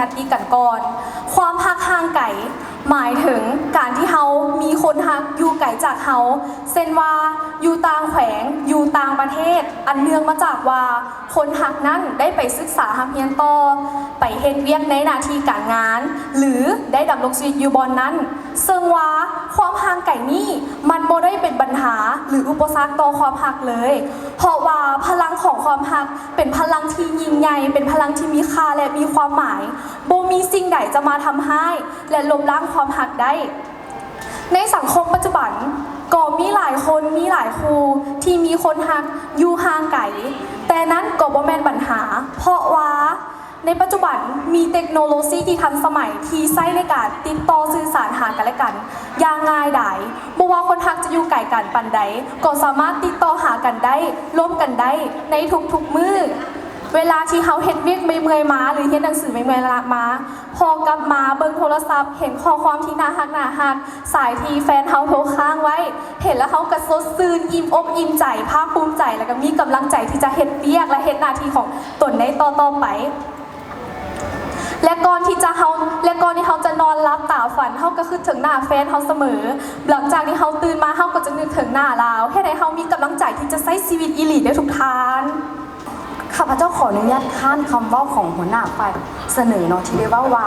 ກັນດີກັນກ່ອນ. ຄວາມຮັກຫ່າງໄກ ໝາຍເຖິງການທີ່ເຮົາມີຄົນຮັກຢູ່ໄກຈາກເຮົາ ເຊັ່ນວ່າ ຢູ່ຕ່າງແຂວງ, ຢູ່ຕ່າງປະເທດ, ອັນເນື່ອງມາຈາກວ່າ ຄົນຮັກນັ້ນໄດ້ໄປສຶກສາຮ່ຳຮຽນຕໍ່, ໄປເຮັດວຽກໃນໜ້າທີ່ການງານ ຫຼື ໄດ້ດຳລົງຊີວິດຢູ່ບ່ອນນັ້ນ. ເຊິ່ງວ່າຄວາມຫ່າງໄກນີ້ ມັນບໍ່ໄດ້ເປັນບັນຫາ ຫຼື ອຸປະສັກຕໍ່ຄວາມຮັກເລີຍ, ເພາະວ່າພະລັງຂອງຄວາມຮັກ ເປັນພະລັງທີ່ຍິ່ງໃຫຍ່, ເປັນພະລັງທີ່ມີຄ່າ ແລະ ມີຄວາມໝາຍ. ບໍ່ມີສິ່ງໃດຈະມາທຳຮ້າຍ ແລະ ລົບລ້າງຄວາມຮັກໄດ້. ໃນສັງຄົມປັດຈຸບັນ ກໍມີຫຼາຍຄົນ, ມີຫຼາຍຄູ່ທີ່ມີຄົນຮັກຢູ່ຫ່າງໄກ, ແຕ່ນັ້ນກໍບໍ່ແມ່ນບັນຫາ, ເພາະວ່າໃນປັດຈຸບັນມີເຕັກໂນໂລຊີທີ່ທັນສະໄໝທີ່ໃຊ້ໃນການຕິດຕໍ່ສື່ສານຫາກັນແລະກັນຢ່າງງ່າຍດາຍ. ບໍ່ວ່າຄົນຮັກຈະຢູ່ໄກກັນປານໃດ, ກໍສາມາດຕິດຕໍ່ຫາກັນໄດ້, ລົມກັນໄດ້ໃນທຸກໆມື້. ເວລາທີ່ເຮົາເຮັດວຽກເມື່ອຍໆມາ ຫຼື ຮຽນໜັງສືເມື່ອຍໆມາ, ພໍກັບມາເບິ່ງໂທລະສັບ ເຫັນຂໍ້ຄວາມທີ່ໜ້າຮັກໆ, ສາຍທີ່ແຟນເຮົາໂທຄ້າງໄວ້, ເຫັນແລ້ວເຮົາກໍສົດຊື່ນ, ອີ່ມອົກອີ່ມໃຈ, ພາກພູມໃຈ ແລ້ວກໍມີກຳລັງໃຈທີ່ຈະເຮັດວຽກ ແລະ ເຮັດໜ້າທີ່ຂອງຕົນໃນຕໍ່ໆໄປ. ແລະ ກ່ອນທີ່ຈະເຮົາ ແລະ ກ່ອນທີ່ເຮົາຈະນອນຫຼັບຕາຝັນ, ເຮົາກໍຄິດເຖິງໜ້າແຟນເຮົາສະເໝີ. ຫຼັງຈາກທີ່ເຮົາຕື່ນມາ, ເຮົາກໍຈະນຶກເຖິງໜ້າລາວ, ເຮັດໃຫ້ເຮົາມີກຳລັງໃຈທີ່ຈະໃຊ້ຊີວິດອີ່ຫຼີເດີທຸກທ່ານ. ຂ້າພະເຈົ້າຂໍອະນຸຍາດຄ້ານຄຳເວົ້າຂອງຫົວໜ້າຝ່າຍສະເໜີເນາະ ທີ່ໄດ້ເວົ້າວ່າ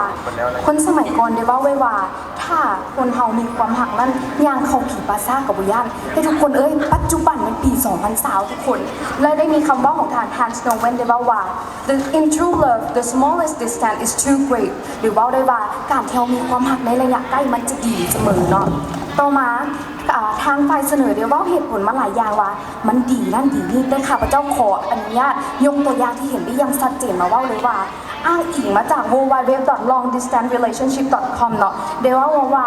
ຄົນສະໄໝກ່ອນໄດ້ເວົ້າໄວ້ວ່າ ຖ້າຄົນເຮົາມີຄວາມຮັກນັ້ນ ຍ່າງເຂົ້າຜີປ່າຊ້າກໍບໍ່ຢ້ານ. ແຕ່ທຸກຄົນເອີຍ, ປັດຈຸບັນແມ່ນປີສອງພັນຊາວທຸກຄົນ ແລະ ໄດ້ມີຄຳເວົ້າຂອງທ່ານ Hans Snow Wen ໄດ້ເວົ້າວ່າ The, in true love, the smallest distance is too great ຫຼື ເວົ້າໄດ້ວ່າ ການທີ່ເຮົາມີຄວາມຮັກໃນໄລຍະໃກ້ມັນຈະດີສະເໝີເນາະ. ຕໍ່ມາ ອາ ທາງຝ່າຍສະເໜີໄດ້ເວົ້າເຫດຜົນມາຫຼາຍຢ່າງວ່າ ມັນດີນັ້ນດີນີ້, ແຕ່ຂ້າພະເຈົ້າຂໍອະນຸຍາດຍົກຕົວຢ່າງທີ່ເຫັນໄດ້ຢ່າງຊັດເຈນມາເວົ້າເລີຍວ່າ ອ້າງອີງມາຈາກ ดับเบิลยู ดับเบิลยู ดับเบิลยู ดอท ลองดิสแตนซ์ รีเลชันชิพ ดอท คอม ເນາະ ໄດ້ເວົ້າມາວ່າ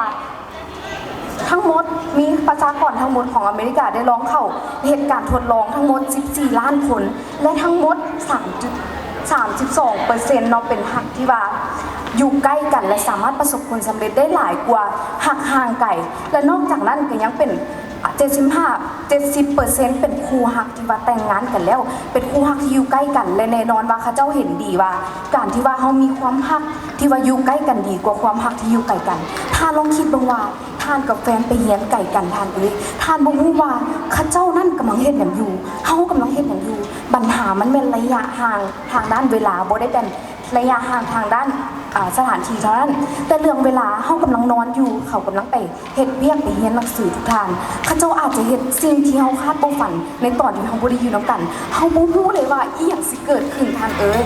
ທັງໝົດ ມີປະຊາກອນທັງໝົດຂອງອາເມລິກາໄດ້ລອງເຂົ້າເຮັດການທົດລອງທັງໝົດສິບສີ່ລ້ານຄົນ ແລະ ທັງໝົດສາມຈຸດສາມສິບສອງເປີເຊັນເນາະ ເປັນຮັກທີ່ວ່າຢູ່ໃກ້ກັນ ແລະ ສາມາດປະສົບຜົນສຳເລັດໄດ້ຫຼາຍກວ່າຮັກຫ່າງໄກ. ແລະ ນອກຈາກນັ້ນກໍຍັງເປັນ ເຈັດສິບຫ້າ ເຈັດສິບເປີເຊັນເປັນຄູ່ຮັກທີ່ວ່າແຕ່ງງານກັນແລ້ວ, ເປັນຄູ່ຮັກທີ່ຢູ່ໃກ້ກັນ ແລະ ແນ່ນອນວ່າເຂົາເຈົ້າເຫັນດີວ່າ ການທີ່ວ່າເຮົາມີຄວາມຮັກທີ່ວ່າຢູ່ໃກ້ກັນດີກວ່າຄວາມຮັກທີ່ຢູ່ໄກກັນ. ທ່ານລອງຄິດເບິ່ງວ່າ ທ່ານກັບແຟນໄປຮຽນໄກກັນ, ທ່ານເອີຍ, ທ່ານບໍ່ຮູ້ວ່າເຂົາເຈົ້ານັ້ນກຳລັງເຮັດຫຍັງຢູ່, ເຮົາກຳລັງເຮັດຫຍັງຢູ່. ບັນຫາມັນແມ່ນໄລຍະຫ່າງທາງດ້ານເວລາ, ບໍ່ໄດ້ເປັນໄລຍະຫ່າງທາງດ້ານ ອາ ສະຖານທີ່ເທົ່ານັ້ນ, ແຕ່ເລື່ອງເວລາ ເຮົາກຳລັງນອນຢູ່, ເຂົາກຳລັງໄປ ເຮັດວຽກ ໄປຮຽນໜັງສື. ທຸກທ່ານ, ເຂົາເຈົ້າອາດຈະເຮັດສິ່ງທີ່ເຮົາຄາດບໍ່ຝັນໃນຕອນທີ່ເຮົາບໍ່ໄດ້ຢູ່ນຳກັນ. ເຮົາບໍ່ຮູ້ເລີຍວ່າອີ່ຫຍັງຊິເກີດຂຶ້ນ, ທ່ານເອີຍ.